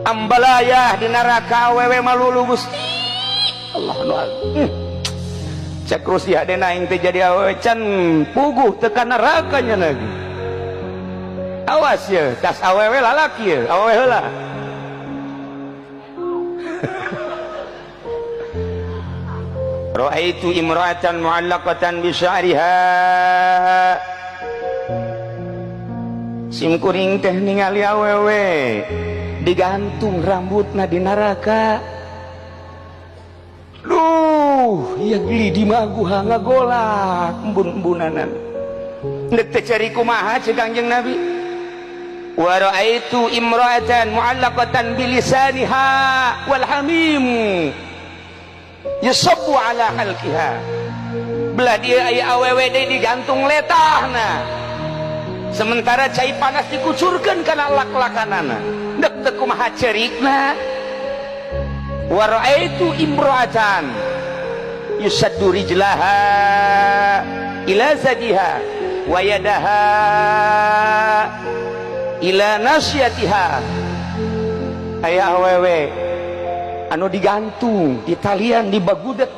Ambalayah di neraka awewe malulu Gusti Allah nu agung. Cek Rusia dena aing teh jadi awewe can puguh tekan nerakanya lagi. Awas ya, tas awewe lalaki ya, awewe heula. Ra'aitu imra'atan mu'allaqatan bi sya'riha. Sim kuring teh ningali awewe digantung rambutna di neraka. Duh, ya geli di maguha ngagolak embun-embunanan. Ndek teh cari kumaha cek Kangjeng Nabi. Wa ra'aitu imra'atan mu'allaqatan bilisaniha wal hamim yusabbu ala halqiha. Belah dia aya awewe deui digantung letahna. Sementara cai panas dikucurkeun kana lak-lakanana. Ndek teh kumaha cerikna. Wa ra'aitu imra'atan yusaddu rijlaha ila zadiha wa yadaha ila nasyatiha. Aya awewe anu digantung di talian di bagudet,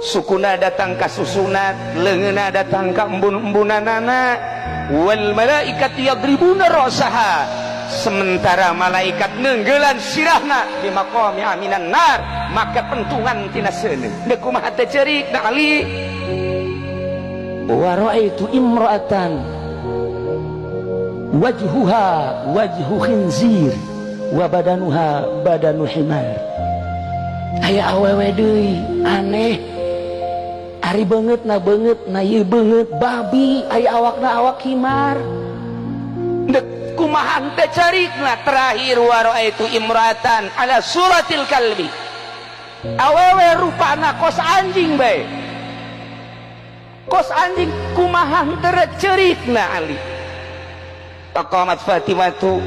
sukuna datang ka susunat, leungeunna datang ka embun-embunanana. Wal malaikatu yadribuna ra'saha, sementara malaikat nenggelan sirahna di maqami aminan nar, maka pentungan tina seuneu. Deuk kumaha teh ceurik na Ali. Wa ra'aitu imra'atan wajhuha wajhu khinzir wa badanuha badanu himar. Aya awewe deui aneh, ari beungeut na beungeut na ieu beungeut babi, aya awakna awak himar. Deuk kumaha teh carikna. Terakhir wa ra'aitu imra'atan ala suratil kalbi, awewe rupana kos anjing bae, kos anjing, kumaha teh cerikna Ali. Faqamat Fatimatu